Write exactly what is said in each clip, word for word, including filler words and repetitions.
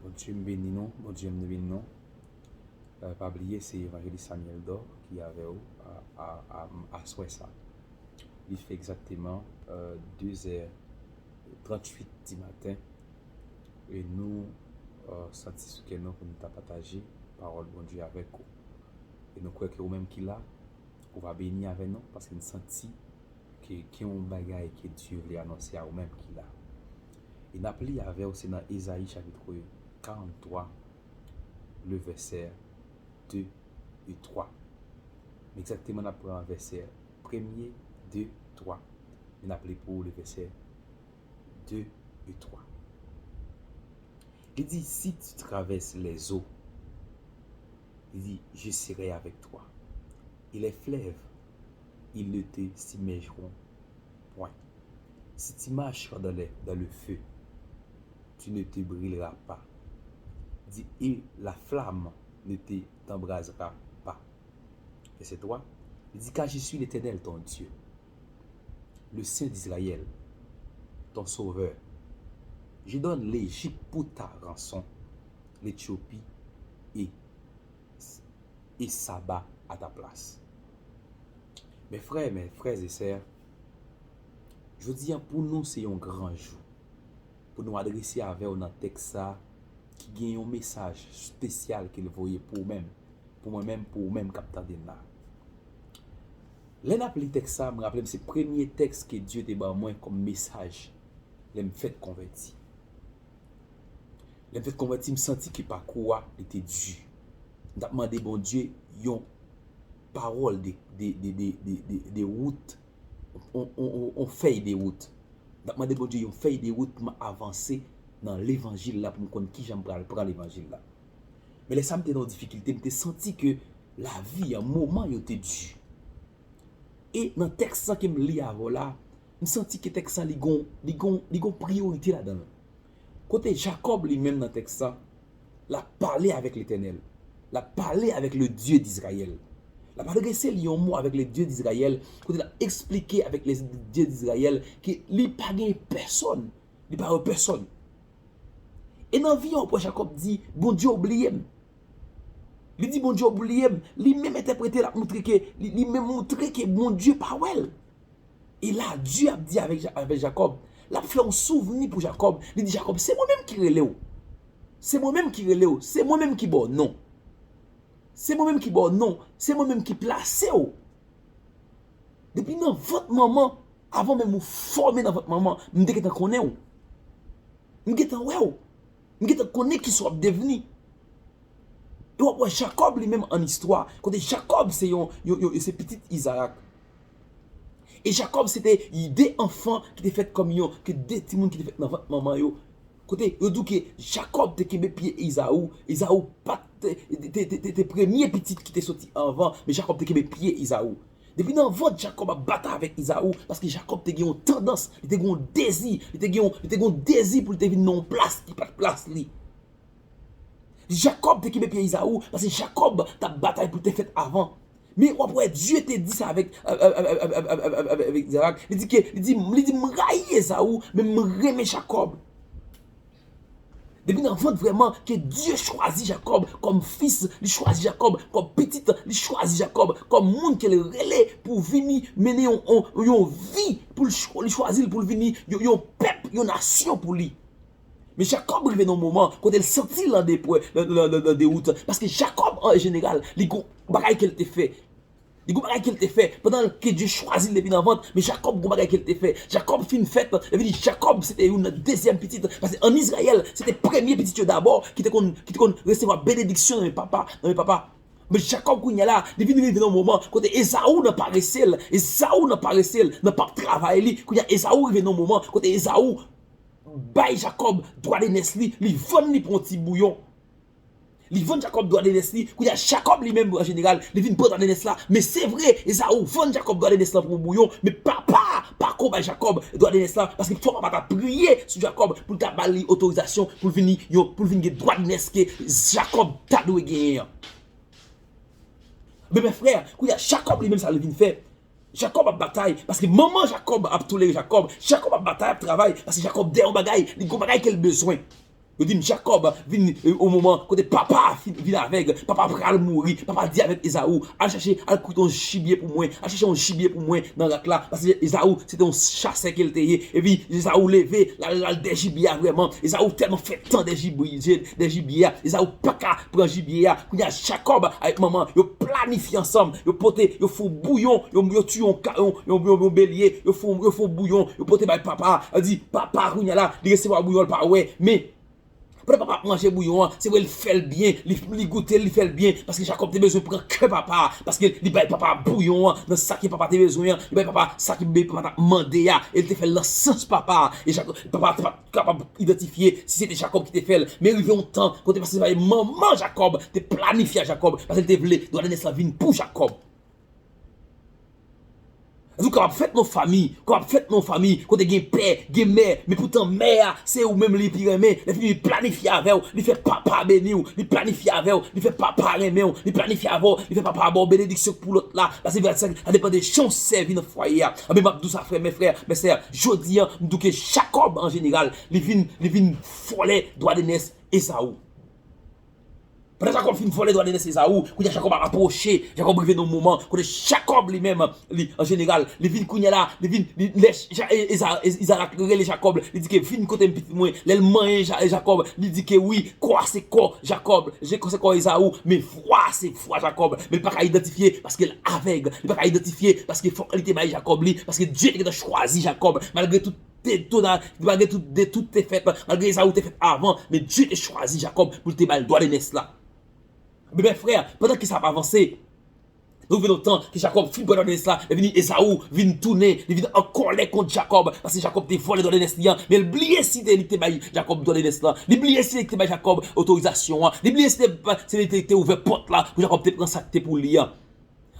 Bondye m beni nou, Bondye m beni nou. Euh, pa bliye, se Evanjelis Samuel Dor ki avè w a, a, a, aswè sa. Li fè egzakteman euh, de zè tranntuit di maten. E nou euh, santi sou kè nou pou nou ta pataje pawòl Bondye avèk ou. E nou kwè ke ou menm ki la, ou va beni avè nou, paske n santi ke gen yon bagay ke Dye vle anonse a ou menm ki la. E n ap li avè w, se nan Ezayi chapit karanntwa, le vèsè de e twa. Men egzakteman, n ap pran vèsè premye, de, twa. Men n ap li pou w le vèsè de e twa. Li di, si tu traverses les eaux, li di, je serai avec toi. Et les fleuves, ils ne te submergeront point. Si tu marches dans les, dans le feu, tu ne te brûleras pas. Di, et la flamme ne te t'embrasera pas. Vèsè twa, li di, car je suis l'Éternel, ton Dieu, le Saint d'Israël, ton Sauveur. Je donne l'Égypte pour ta rançon, l'Éthiopie et, et Saba à ta place. Mes frères, mes frères et sœurs, jodi a pou nou se yon gran jou pou nou adrese avè w nan tèks sa ki gen yon mesaj espesyal ke l voye pou ou menm, pou mwen menm, pou ou menm k ap tande m la. Lè n ap li tèks sa, m raple m se premye tèks ke Dye te ban mwen kòm mesaj lè m fèk konvèti. Lè m fèk konvèti, m santi ke pakou a li te di. M t ap mande Bondye yon pawòl de, de, de, de, de, de, de wout, on, on, on, on fèy de wout. M t ap mande Bondye yon fèy de wout pou m avanse nan levanjil la, pou m konn kijan m pral pran levanjil la. Men lè sa m te nan yon difikilte, m te santi ke lavi an, moman yo te di. E nan tèks lan ke m li avè w la, m santi ke tèks lan li gon, li gon, li gon priyorite ladan l. Kote Jakòb li menm nan tèks lan, l ap pale avèk Letènèl. L ap pale avèk le Dieu d'Israël. L ap adrese li yon mo avèk le Dieu d'Israël, kote l ap eksplike avèk le Dieu d'Israël ke li pa gen pèsòn, li pa wè pèsòn. E nan vi an, w ap wè Jakòb di, Bondye oubliye m. Li di Bondye oubliye m. Li menm entèprete, l ap moutre ke, li, li menm moutre ke Bondye pa wè l. E la, Dye ap di avèk, avèk Jakòb, l ap fè yon souvni pou Jakòb. Li di Jakòb, se mwen menm ki rele w. Se mwen menm ki rele w. Se mwen menm ki ba w non. Se mwen menm ki ba w non. Se mwen menm ki plase w. Depi nan vant manman, avan menm ou fòme nan vant manman, m te gentan konnen w. M gentan wè w. M gentan konnen kisa w ap devni. E w ap wè Jakòb li menm an istwa, kote Jakòb se yon, yon, yon, se pitit Izarak. E Jakòb se te de anfan ki te fèt kòm yon, ke de timoun ki te fèt nan vant manman yo. Kote yo di w ke Jakòb te kenbe pye Ezaou, Ezaou pa t, te, te, te, te, te premye pitit ki te soti anvan, men Jakòb te kenbe pye Ezaou. Depi nan vant Jakòb ap batay avèk Ezaou, paske Jakòb te gen yon tandans, li te gen yon dezi, li te gen yon, li te gen yon dezi pou l te vin nan yon plas ki pa t plas li. Jakòb te kenbe pye Ezaou, paske Jakòb t ap batay pou l te fèt avan. Men w ap wè Dye te di sa avèk, avèk, avèk, avèk, avèk, avèk Izarak. Li di ke, li di, li di, m rayi Ezaou, men m renmen Jakòb. Depi nan vant vrèman ke Dye chwazi Jakòb kòm fis, li chwazi Jakòb kòm pitit, li chwazi Jakòb kòm moun ke l rele pou vini mennen yon, yon, yon vi, pou l chwa-, li chwazi l pou l vini yon, yon pèp, yon nasyon pou li. Men Jakòb rive nan yon moman kote l santi l an depre, nan, nan, nan, nan dewout. Paske Jakòb, an jeneral, li gon bagay ke l te fè. Li gon bagay ke l te fè. Pandan ke Dye chwazi l depi nan vant, men Jakòb gon bagay ke l te fè. Jakòb fin fèt, epi li, Jakòb se te youn nan dezyèm pitit. Paske ann Izrayèl, se te premye pitit yo dabò ki te konn, ki te konn resevwa benediksyon nan men papa, nan men papa. Men Jakòb kounye a la, li vin rive nan yon moman kote Ezaou nan parese l, Ezaou nan parese l, nan p ap travay li. Kounye a Ezaou rive nan yon moman kote Ezaou bay Jakòb dwa de nès li, li vann li pou yon ti bouyon. Li vann Jakòb dwa de nès li. Kounye a Jakòb li menm an jeneral, li vin pran dwa de nès la. Men se vre, Ezaou vann Jakòb dwa de nès la pou yon bouyon, men papa a pako bay Jakòb dwa de nès la, paske fò papa ta priye sou Jakòb pou l ta ba li otorizasyon pou l vini yon, pou l vin gen dwa de nès ke Jakòb ta dwe genyen an. Men, men frè, kounye a Jakòb li menm sa li vin fè. Jakòb ap batay, paske manman Jakòb ap tolere Jakòb. Jakòb ap batay, ap travay, paske Jakòb dèyè yon bagay, li gon bagay ke l bezwen. Yo di m, Jakòb, vin, e, o moman kote papa a fin, vin avèg, papa pral mouri, papa di avèk Ezaou, al chache, al koute yon jibye pou mwen, al chache yon jibye pou mwen nan rak la, paske Ezaou, se te yon chasè ke l te ye, epi Ezaou leve, l al, l al dèyè jibye a vrèman, Ezaou tèlman fè tan dèyè jibye, dèyè jibye a, Ezaou pa ka pran jibye a, kounye a Jakòb avèk manman, yo planifye ansanm, yo pote, yo fè yon bouyon, yo, yo tiye yon, ka- yon, yon, yon, yon belye, yo fè, yo fè yon bouyon, yo pote bay papa a, yo di, papa, kounye a la, li resevwa bouyon, l pa wè, men, pandan papa ap manje bouyon an, se vre l fè l byen, li, li goute l, li fè l byen, paske Jakòb te bezwen pran kè papa a, paske li bay papa a bouyon an, nan sa ke papa te bezwen an, li bay papa a sa ke papa t ap mande a, e l te fè l nan sans papa a, e Jakòb, papa a te pa t kapab idantifye si se te Jakòb ki te fè l, men rive yon tan, kote paske se manman Jakòb te planifye a Jakòb, paske l te vle dwa de nès la vin pou Jakòb. Ou kapab fèt nan fanmi, ou kapab fèt nan fanmi, kote gen pè, gen mè, men poutan mè a, se ou menm li pi renmen, lè fini li planifye avè w, li fè papa beni w, li planifye avè w, li fè papa renmen w, li planifye avè w, li fè papa ba w benediksyon pou lòt la, paske sa depann de jan w sèvi nan fwaye a. Anben, m ap di w sa, frè, men frè, men sè, jodi a, m di w ke Jakòb, an jeneral, li vin, li vin vòlè dwa de nès Ezaou. Pandan Jakòb fin vòlè dwa de nès Ezaou, kounye a Jakòb ap apwoche, Jakòb rive nan yon moman kote Jakòb li menm, li, an jeneral, li vin kounye a la, li vin, li, lè Ja- E- Eza- E- Izarak rele Jakòb, li di ke vin kote m pitit mwen, lè l manyen Ja- Jakòb, li di ke wi, kò a se kò Jakòb, je- kò se kò Ezaou, men vwa a se vwa Jakòb, men l pa ka idantifye paske l avèg, li pa ka idantifye paske fòk li te bay Jakòb li, paske Dye te gentan chwazi Jakòb, malgre tout te, tout, malgre tout, de tout te fèt, malgre Ezaou te fèt avan, men Dye te chwazi Jakòb pou l te ba l dwa de nès la. Men, men frè, pandan ke sa ap avanse, nou rive nan tan ke Jakòb fin pran dwa de nès la, epi Ezaou vin tounen, li vin an kòlè kont Jakòb, paske Jakòb te vòlè dwa de nès li an, men l bliye si te li te bay Jakòb dwa de nès la, li bliye si te li te bay Jakòb otorizasyon an, li bliye si te, si li te, te ouvè pòt la pou Jakòb te pran sa ki te pou li an.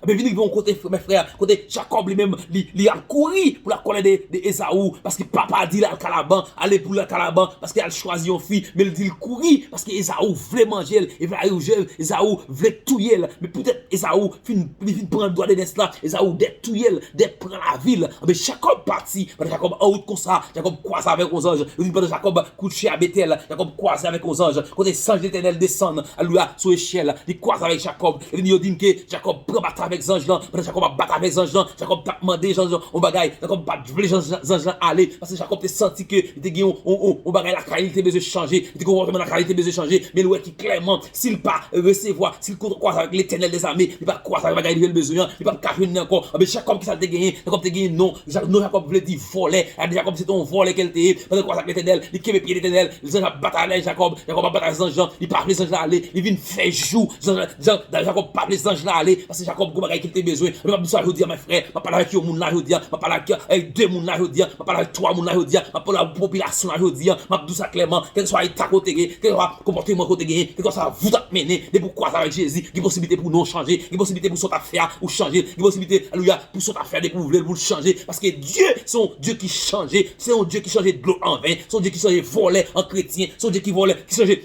Ebyen, vin rive yon kote, frè, men frè, kote Jakòb li menm, li, li ap kouri pou l al kòlè de, de Ezaou, paske papa di l al ka Laban, ale pou l al ka Laban, paske al chwazi yon fi, men l di l kouri, paske Ezaou vle manje l, Ezaou, Ezaou vle touye l, men poutèt Ezaou fin, li fin pran dwa de nès la, Ezaou dèyè touye l, dèyè pran lavi l. Ebyen, Jakòb pati, pandan Jakòb an wout konsa, Jakòb kwaze avèk yon zanj, yo di pandan Jakòb kouche a Betèl, Jakòb kwaze avèk yon zanj, kote zanj Letènèl desann, alelouya, sou echèl, li kwaze avèk Jakòb, epi yo di m ke Jakòb pran batay avèk zanj lan. Pandan Jakòb ap batay avèk zanj lan, Jakòb t ap mande zanj lan yon bagay. Jakòb pa t vle zanj, zanj lan ale, paske Jakòb te santi ke li te gen yon, yon, yon, yon bagay lakay li te bezwen chanje. Li te gen yon konpòtman lakay li te bezwen chanje. Men l wè ki klèman, si l pa resevwa, si l kwaze avèk Letènèl dèzame, li pa kwaze avèk bagay li bezwen an, li p ap ka jwenn li ankò. Anben, Jakòb, ki sa l te genyen? Jakòb te genyen non. Ja- non Jakòb vle di vòlè. Gade, Jakòb se te yon vòlè ke l te ye. Pandan l kwaze avèk Letènèl, li kenbe pye Letènèl, zanj ap batay avèk Jakòb, Jakòb ap batay avèk zanj lan, li pa vle zanj la ale, li vin fè jou, zanj, zanj, Jakòb pa vle zanj la ale, paske Jakòb gen bagay ke l te bezwen. Men m ap di sa jodi a, men frè, m ap pale avèk yon moun la jodi a, m ap pale avèk, avèk de moun la jodi a, m ap pale avèk twa moun la jodi a, m ap pale avèk popilasyon la jodi a, m ap di w sa klèman, kèlkeswa eta kote gen, kèlkeswa konpòteman kote gen, kèlkeswa sa vout ap mennen, depi w kwaze avèk Jezi, gen posiblite pou non w chanje, gen posiblite pou sa w t ap fè a, ou chanje, gen posiblite, alelouya, pou sa w t ap fè a, depi w vle l pou l chanje, paske Dye se yon Dye ki chanje, se yon Dye ki chanje dlo an ven, se yon Dye ki chanje vòlè an kretyen, se yon Dye ki vòlè, ki chanje,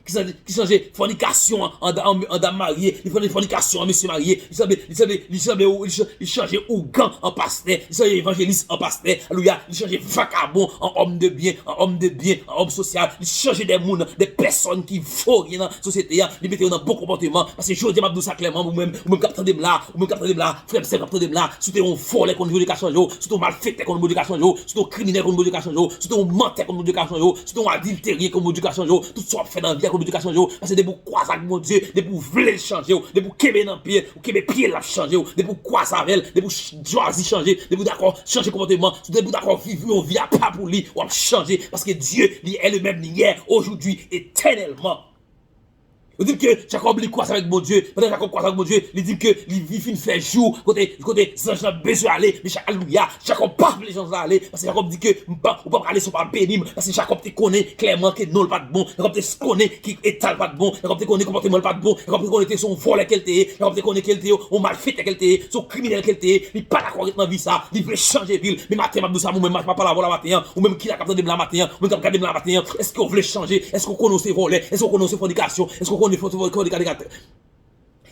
ki chanje, ki chanje fònikasyon an, an, an, an dam marye, li chanje fònikasyon an mesye marye, li chanje, li chanje, li chanje, li chanje ougan an pastè, li chanje evanjelis an pastè, alelouya, li chanje vakabon an òm de byen, an òm de byen, an òm sosyal, li chanje de moun, de pèsòn ki vo ryen nan sosyete a, li mete yo nan bon konpòteman, paske jodi a m ap di w sa klèman, ou menm, ou menm k ap tande m la, ou menm k ap tande m la, frè m, sè m k ap tande m la, si w te yon vòlè konn Bondye ka chanje w, si w te yon malfektè konn Bondye ka chanje w, si w te yon mantè konn Bondye ka chanje w, si w te yon mantè konn Bondye ka chanje w, si w te yon adilteryen konn Bondye ka chanje w, tout sa w ap fè nan vi a konn Bondye ka chanje w, paske depi w kwaze ak Bondye, depi w vle l chanje w, depi w kenbe nan pye l, ou kenbe pye l, l ap chanje w, depi w kwaze avè l, depi w ch- chwazi chanje, depi w dakò chanje konpòteman, depi w dakò viv yon vi apa pou li, w ap chanje, paske Dye, li est le même hier, aujourd'hui, éternellement. Yo di ke Jakòb li kwaze avèk Bondye. Pandan Jakòb kwaze avèk Bondye, li di ke li, li fin fè jou kote, kote zanj lan bezwen ale. Men Ja- alelouya, Jakòb pa vle zanj lan ale. Paske Jakòb di ke m pa, ou p ap ka lese w pa beni m. Paske Jakòb te konnen klèman ke non l pa t bon. Jakòb te konnen ke eta l pa t bon. Jakòb te konnen konpòteman l pa t bon. Jakòb te konnen ke se yon vòlè ke l te ye. Jakòb te konnen ke l te yon malfektè ke l te ye. Se yon kriminèl ke l te ye. Li pa dakò ret nan vi sa. Li vle chanje vi l. Men maten, m ap di w sa, mwen menm, m ap pale avè w la maten an. Ou menm ki la k ap tande m la maten an. Ou menm k ap gade m la maten an. Èske w vle chanje? Èske w konnen w se vòlè? Èske w konnen w se fònikasyon? Èske w konnen w se fònikasyon?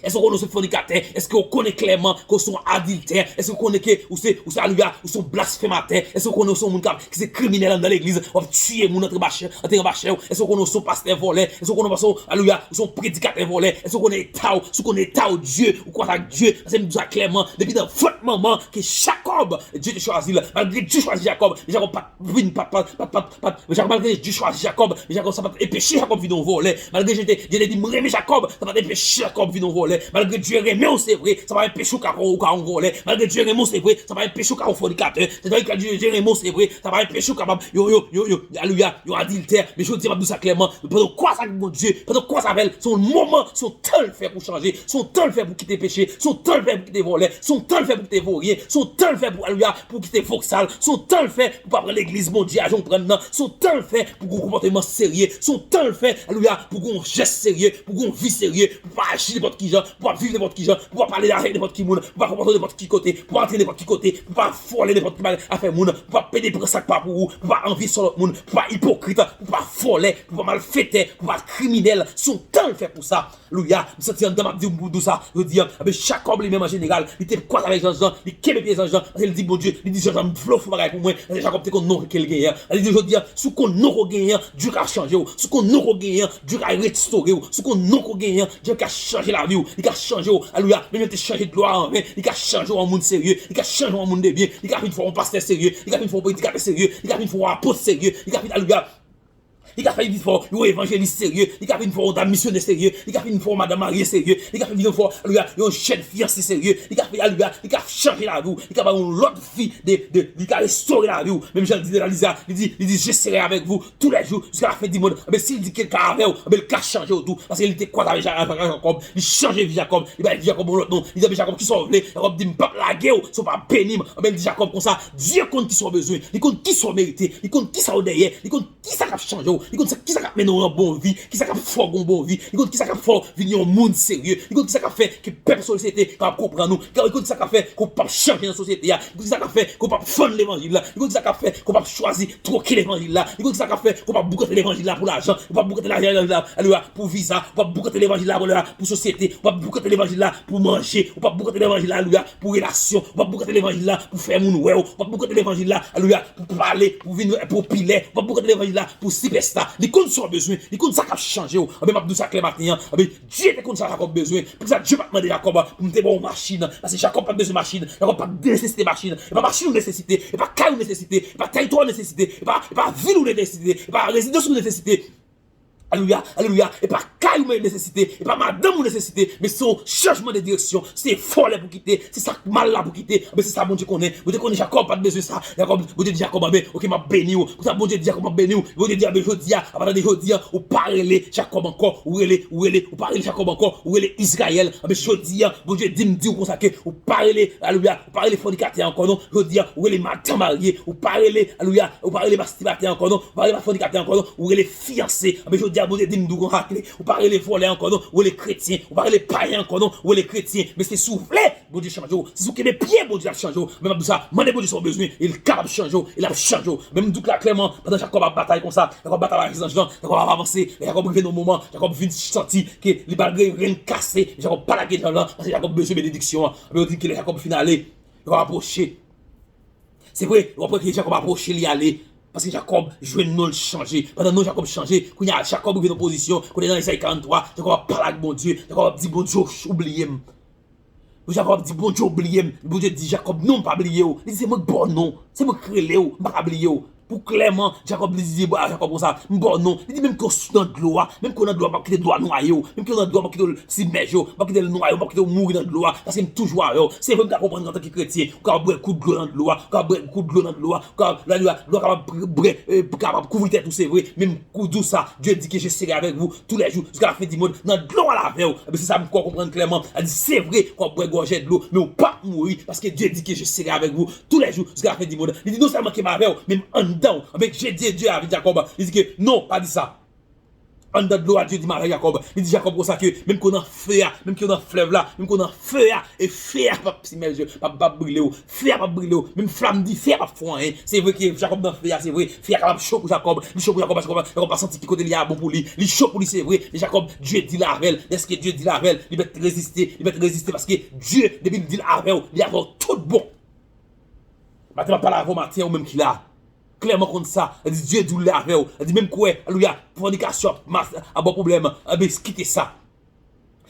Èske w konnen w se fònikatè? Èske w konnen klèman ke w se yon adiltè? Èske w konnen ke ou se, ou se, alelouya, ou se yon blasfematè? Èske w konnen w se yon moun k ap, ki se kriminèl anndan legliz? W ap tiye moun antre antre anba chè w. Èske w konnen w se yon pastè vòlè? Èske w konnen w se yon, alelouya, ou se yon predikatè vòlè? Èske w konnen eta w? Si w konnen eta w, Dye, ou kwè ak Dye? Paske m di w sa klèman, depi nan vant manman ke Jakòb, Dye te chwazi l, malgre Dye chwazi Jakòb, men Jakòb pa t vin, pa t, pa t, pa t, pa t, pa t, men Jakòb, malgre Dye chwazi Jakòb, men Jakòb, sa pa t anpeche Jakòb vin yon vòlè. Malgre Dye te, Dye te di, "M renmen Jakòb," sa pa t anpeche Jakòb vin yon vòlè. Malgre Dye renmen w, se vre, sa pa anpeche w ka, ou ka yon vòlè. Malgre Dye renmen w, se vre, sa pa anpeche w ka yon fònikatè. Sa vle di Dye, Dye renmen w, se vre, sa pa anpeche w kapab yon, yon, yon, yon, alelouya, yon adiltè. Men jodi a, m ap di w sa klèman, pandan w kwè ak Bondye, pandan w kwè avè l, se yon moman, se yon tan l fè pou w chanje, se yon tan l fè pou w kite peche, se yon tan l fè pou w kite vòlè, se yon tan l fè pou w kite voryen, se yon tan l fè pou, alelouya, pou w kite voksal, se yon tan l fè pou w pa pran legliz Bondye a jan w pran l nan, se yon tan l fè pou w gen yon konpòteman serye, se yon tan l fè, alelouya, pou w gen yon jès serye, pou w gen yon vi serye, pou w pa aji nenpòt ki jan, pou w pa viv nenpòt ki jan, pou w pa pale avèk nenpòt ki moun, pou w pa konpòte w nenpòt ki kote, pou w pa antre nenpòt ki kote, pou w pa vòlè nenpòt ki bagay afè moun, pou w pa pede pran sa k pa pou ou, pou w pa anvi sò lòt moun, pou w pa ipokrit, pou w pa vòlè, pou w pa malfetè, pou w pa kriminèl. Se yon tan l fè pou sa. Alelouya. M santi anndan m ap di w, m pou di w sa jodi a. Ebyen, Jakòb li menm an jeneral, li te kwaze avèk zanj lan, li kenbe pye zanj lan, paske li di Bondye, li di zanj lan, "M vle w fè yon bagay pou mwen." Paske Jakòb te konn non ke l genyen an. Li di jodi a, si w konn non ke w genyen an, Dye ka chanje w. Si w konn non ke w genyen an, Dye ka restore w. Si w konn non ke w genyen an, Dye ka chanje lavi w. Li ka chanje w. Alelouya. Menm jan l te chanje dlo a an ven, li ka chanje w an moun serye. Li ka chanje w an moun de byen. Li ka vin fè w yon pastè serye. Li ka vin fè w yon predikatè serye. Li ka vin fè w yon apot serye. Li ka vin, alelouya. Li ka fè vin fè w yon evanjelis serye. Li ka vin fè w yon dam misyonè serye. Li ka vin fè w yon madanm marye serye. Li ka vin fè w, alelouya, yon jèn fiyanse serye. Li ka fè, alelouya, li ka chanje lavi w. Li ka ba w yon lòt vi de, de, li ka restore lavi w. Menm jan l di nan Laliza, li di, li di, "Je serai avec vous tous les jours jusqu'à la fin du monde." Ebyen, si l di ke l ka avè w, ebyen, l ka chanje w tou. Paske li te kwaze avèk Ja-, avèk Jakòb. Li chanje vi Jakòb. Li bay vi Jakòb yon lòt non. Li di, "Ebyen, Jakòb, kisa w vle?" Jakòb di, "M p ap lage w si w pa beni m." Ebyen, li di Jakòb konsa, Dye konn kisa w bezwen. Li konn kisa w deye. Li konn kisa w dèyè. Li konn kisa k ap chanje w. Li konn sa, kisa k ap mennen w nan bon vi. Kisa k ap fè w gen yon bon vi. Li konn kisa k ap fè w vin yon moun serye. Li konn kisa k ap fè ke pèp sosyete kapab konprann ou. Li konn kisa k ap fè ke w p ap chanje nan sosyete a. Li konn kisa k ap fè ke w p ap vann levanjil la. Li konn kisa k ap fè ke w p ap chwazi twoke levanjil la. Li konn kisa k ap fè ke w p ap boukante levanjil la pou lajan. Ou p ap boukante levanjil la, alelouya, pou viza. Ou p ap boukante levanjil la, alelouya, pou sosyete. Ou p ap boukante levanjil la pou manje. Ou p ap boukante levanjil la, alelouya, pou relasyon. Ou p ap boukante levanjil la pou fè moun wè w. Ou p ap boukante levanjil la, alelouya, pou pale, pou vin popilè. Ou p ap boukante levanjil la pou sipèsta. Li konn sa w bezwen. Li konn sa k ap chanje w. Anben, m ap di w sa klè maten an. Anben, Dye te konn sa Jakòb bezwen. Poukisa Dye pa t mande Jakòb pou m te ba w machin? Paske Jakòb pa t bezwen machin. Jakòb pa t nesesite machin. E pa machin ou nesesite. E pa kay ou nesesite. E pa tèritwa ou nesesite. E pa, e pa vil ou nesesite. E pa rezidans ou nesesite. Alelouya, alelouya. E pa kay ou nesesite. E pa madanm ou nesesite. Men se yon chanjman de direksyon. Se vòlè pou kite. Se sa k mal la pou kite. Men se sa Bondye konnen. Bondye konnen Jakòb pa t bezwen sa. Jakòb, Bondye di Jakòb, "Anben, oke, m ap beni w." Poukisa Bondye di Jakòb, "M ap beni w"? Bondye di, "Anben, jodi a, apati de jodi a, ou pa rele Jakòb ankò, ou rele, ou rele, ou pa rele Jakòb ankò, ou rele Izrayèl." Anben, jodi a, Bondye di m di w konsa ke ou pa rele, alelouya, ou pa rele fònikatè ankò non. Jodi a, ou rele madanm marye, ou pa rele, alelouya, ou pa rele mastibitè ankò non, ou pa rele fònikatè ankò non, ou rele fiyanse. Anben, jodi a, Bondye di m di w konsa ke ou pa rele vòlè ankò non, ou rele kretyen, ou pa rele payen ankò non, ou rele kretyen. Men se si w vle Bondye chanje w. Si w kenbe pye, Bondye ap chanje w. Men m ap di w sa, mande Bondye sa w bezwen, e l kapab chanje w, e l ap chanje w. Men m di w la klèman, pandan Jakòb ap batay konsa, Jakòb batay avèk zanj lan, Jakòb ap avanse, lè Jakòb rive nan yon moman, Jakòb vin santi ke li pral gen ren kase, Jakòb pa lage zanj lan, paske Jakòb bezwen benediksyon an. Men yo di ke lè Jakòb fin ale, Jakòb apwoche. Se vre, w ap wè ke Jakòb apwoche, li ale, paske Jakòb jwenn non l chanje. Pandan non Jakòb chanje, kounye a Jakòb rive nan pozisyon, kote nan Ezayi karanntwa, Jakòb ap pale ak Bondye, Jakòb ap di, "Bondye, ou oubliye m." Jakòb ap di, "Bondye, ou bliye m." Bondye di Jakòb, "Non, m pa bliye w." Li di, "Se mwen k ba w non. Se mwen k rele w. M pa ka bliye w." Pou klèman, Jakòb, li di, ba Jakòb konsa, "M ba w non." Li di, "Menm ke w nan dlo a, menm ke w nan dlo a, m p ap kite dlo a nwaye w. Menm ke w nan dlo a, m p ap kite l sibmèje w. M p ap kite l nwaye w, m p ap kite w mouri nan dlo a. Paske m toujou avè w." Se vre, m ka konprann antanke kretyen, ou kapab bwè kout dlo nan dlo a, ou kapab bwè kout dlo nan dlo a, ou kapab, dlo a kapab bwè, eh, kapab kouvri tèt ou, se vre. Men m kou di w sa, Dye di ke je serai avec vous tous les jours, jusqu'à la fin du monde, nan dlo a l avè w. Ebyen, se sa m kwè w konprann klèman. Li di, se vre, w ap bwè gòjè dlo, men w p ap mouri, paske Dye di ke je serai avec vous tous les jours, jusqu'à la fin du monde. Li di, non sèlman ke m avè w, men m anndan w. Ebyen, Dye di, Dye avèk Jakòb, li di ke, non, pa di sa. Anndan dlo a, Dye di m avèk Jakòb. Li di Jakòb konsa ke menm ke w nan fe a, menm ke w nan flèv la, menm ke w nan fe a, e fe a p ap simèje, p ap, p ap brile w. Fe a p ap brile w. Menm flanm dife a p ap fè w anyen. Se vre ke Jakòb nan fe a, se vre. Fe a kapab cho pou Jakòb. Li cho pou Jakòb paske Jakòb pa santi ki kote li a bon pou li. Li cho pou li, se vre. Men Jakòb, Dye di l avè l. Dèske Dye di l avè l, li mèt reziste. Li mèt reziste paske Dye, depi l di l avè w, li avè w tout bon. Maten, m ap pale avè w maten, ou menm ki la. Klèman konn sa. Li di, Dye di w li avè w. Li di, menm kwè, alelouya, fònikasyon ap mas-, ap ba w pwoblèm. Enben, kite sa.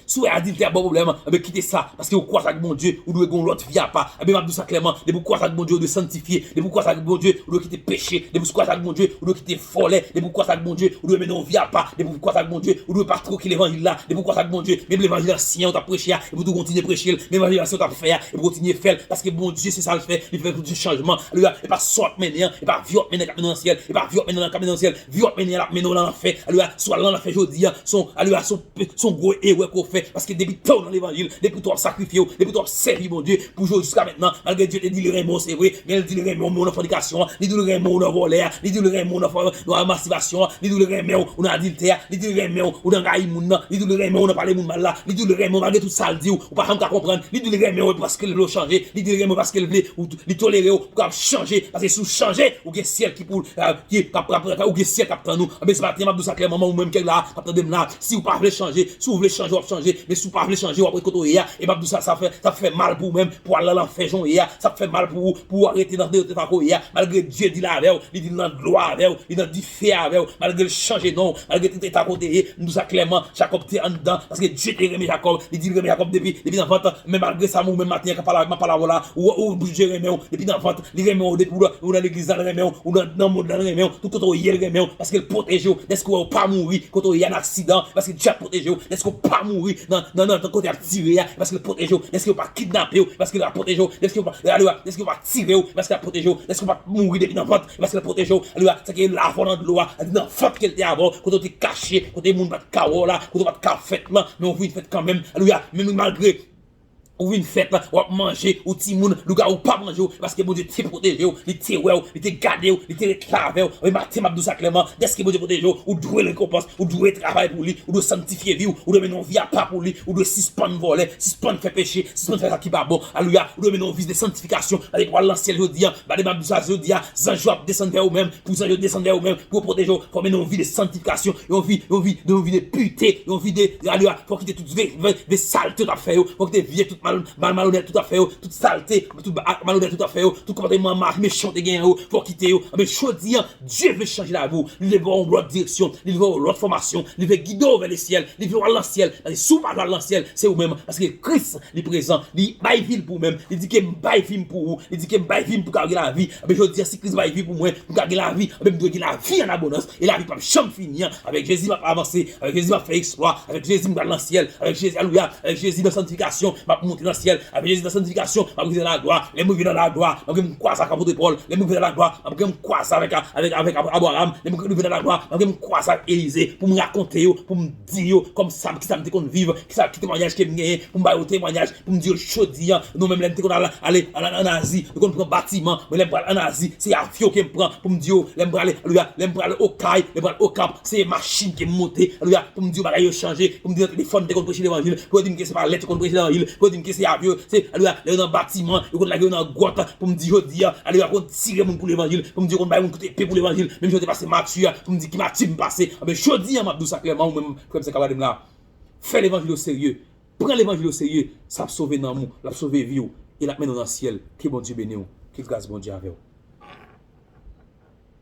Si w wè adiltè ap ba w pwoblèm, enben, kite sa. Paske ou kwaze ak Bondye, ou dwe gen yon lòt vi apa. Enben, m ap di w sa klèman. Depi w kwaze ak Bondye, ou dwe sanntifye. Depi w kwaze ak Bondye, ou dwe kite peche. Depi w kwaze ak Bondye, ou dwe kite vòlè. Depi w kwaze ak Bondye, ou dwe mennen yon vi apa. Depi w kwaze ak Bondye, ou dwe pa twoke levanjil la. Depi w kwaze ak Bondye, menm levanjil ansyen ou t ap preche a, epi w tou kontinye preche l, menm levanjil ansyen ou t ap fè a, epi w kontinye fè l, paske Bondye se sa l fè, li fè pou di chanjman. Alelouya, e pa sa w ap mennen an, e pa vi w ap mennen k ap mennen nan syèl, e pa vi w ap mennen nan k ap mennen nan syèl, vi w ap mennen an l ap mennen w nan lanfè. Alelouya, si w al nan lanfè jodi a, se yon, alelouya, se yon, se yon gwo erè ke w fè, paske depi tan w nan levanjil, depi tan w ap sakrifye w, depi tan w ap sèvi Bondye, pou jodi jiska mentnan, malgre Dye te di li renmen w, se vre, men l di li renmen w, men w nan fònikasyon an, li di li renmen w nan vòlè a, li di li renmen w nan fò-, nan mastibasyon an, li di li renmen w, ou nan adiltè a, li di li renmen w, ou nan rayi moun nan, li di li renmen w nan pale moun mal la, li di li renmen w malgre tout sa l di w, ou pa janm ka konprann, li di li renmen w paske l vle w chanje, li di li renmen w paske l vle, ou, li tolere w pou w kapab chanje, paske si w chanje, ou gen syèl ki pou, euh, ki, k ap, k ap, ou gen syèl k ap tann ou. Anben, se maten, m ap di w sa klèman, ou menm ki la, k ap tande m la, si w pa vle chanje, si w vle chanje, w ap chanje, men si w pa vle chanje, w ap ret kote w ye a, e m ap di w sa, sa fè, sa fè mal pou ou menm, pou w al nan lanfè jan w ye a, sa ap fè mal pou ou, pou w rete nan eta ke w ye a, malgre Dye di l avè w, li di l nan dlo avè w, li nan dife avè w, malgre l chanje non, malgre tout eta ke w te ye, m di w sa klèman, Jakòb te anndan, paske Dye te renmen Jakòb, li di l renmen Jakòb depi, depi nan vant, men malgre sa, ou menm maten an, k ap pale avè m, m ap pale avè w la, ou, ou, Dye renmen w, depi nan vant, li renmen w, depi w, ou nan legliz la, l renmen w, ou nan, nan mond la, l renmen w, tout kote w ye, l renmen w, paske l pwoteje w, dèske w wè w pa mouri, kote w ye a nan aksidan, paske Dye ap pwoteje w, dèske w pa mouri nan, nan, nan, nan kote y ap tire a, paske l pwoteje w, dèske yo pa kidnape w, paske l ap pwoteje w, dèske yo pa, alelouya, dèske yo pa tire w, paske l ap pwoteje w, dèske w pa mouri depi nan vant, paske l ap pwoteje w, alelouya, sa ke l avè w nan dlo a, nan vant ke l te avè w, kote w te kache, kote moun pa t ka wè w la, kote w pa t ka fèt lan, men w vin fèt kanmenm, alelouya, menm malgre ou vin fèt la, w ap manje, ou timoun, lougawou pa manje w, paske Bondye te pwoteje w, li te wè w, li te gade w, li te ret la avè w. Anben maten, m ap di w sa klèman, dèske Bondye pwoteje w, ou dwe rekonpans, ou dwe travay pou li, ou dwe sanntifye vi w, ou dwe mennen yon vi apa pou li, ou dwe sispann vòlè, sispann fè peche, sispann fè sa ki pa bon. Alelouya, ou dwe mennen yon vi de sanntifikasyon. Gade pou w al nan syèl jodi a, gade m ap di w sa jodi a, zanj yo ap desann vè ou menm, pou zanj yo desann vè ou menm, pou yo pwoteje w, fò w mennen yon vi de sanntifikasyon, yon vi, yon vi, yon vi de pite, yon vi de, alelouya, fò w kite tout vye, vye, vye salte w t ap fè yo, fò w kite vye tout mal, mal, malonèt tout w t ap fè yo, tout salte, tout ba-, malonèt tout w t ap fè yo, tout konpòteman mal, mechan w te genyen yo, fò w kite yo. Anben jodi a, Dye vle chanje lavi w, li vle ba w yon lòt direksyon, li vle ba w yon lòt fòmasyon, li vle gide w vè lesyèl, li vle w al nan syèl. Paske si w pa vle al nan syèl, se ou menm, paske Kris, li prezan, li bay vi l pou ou menm, li di ke m bay vi m pou ou, li di ke m bay vi m pou w ka gen lavi. Anben jodi a, si Kris bay vi pou mwen, m ka gen lavi, anben m dwe gen lavi an abondans, e lavi p ap janm fini an. Avèk Jezi, m ap avanse, avèk Jezi, m ap fè eksplwa, avèk Jezi, m pral nan syèl, avèk Jezi, alelouya, avèk Jezi, nan sanntifikasyon, m ap monte nan syèl, avèk Jezi, nan sanntifikasyon, m ap rive nan laglwa, lè m rive nan laglwa, m ap gen m kwaze ak apot Pòl, lè m rive nan laglwa, m ap gen m kwaze avèk, avèk, avèk Ab-, Abraram, lè m rive nan laglwa, m ap gen m kwaze ak Elize, pou m rakonte yo, pou m di yo, kòm sa, kisa m te konn viv, kisa, ki temwayaj ke m genyen, pou m ba yo temwayaj, pou m di yo jodi a, nou menm lè n te konn al, ale, al, al ann Azi, nou konn pran batiman, men lè m pral ann Azi, se avyon ke m pran, pou m di yo, lè m prale, alelouya, lè m pral Okay, lè m pral Okap, se machin ke m monte, alelouya, pou m di yo bagay yo chanje, pou m di nan telefòn m te konn preche levanjil, pou yo di m ke se pa lèt yo konn preche levanjil, pou yo di m ke se avyon, se, alelouya, lè yo nan batiman, yo konn lage yo nan gwòt, pou m di jodi a, alelouya, konn tire moun pou levanjil, pou m di yo konn bay moun kout epe pou levanjil, menm jan yo te pase Matye a, pou m di ki Matye m pase, anben jodi a, m ap di w sa klèman, ou menm, frè m, sè k ap gade m la, fè levanjil oserye, Pran levanjil oserye, sa ap sove nanm ou, l ap sove vi w, e l ap mennen w nan syèl. Ke Bondye beni w. Ke gras Bondye avè w.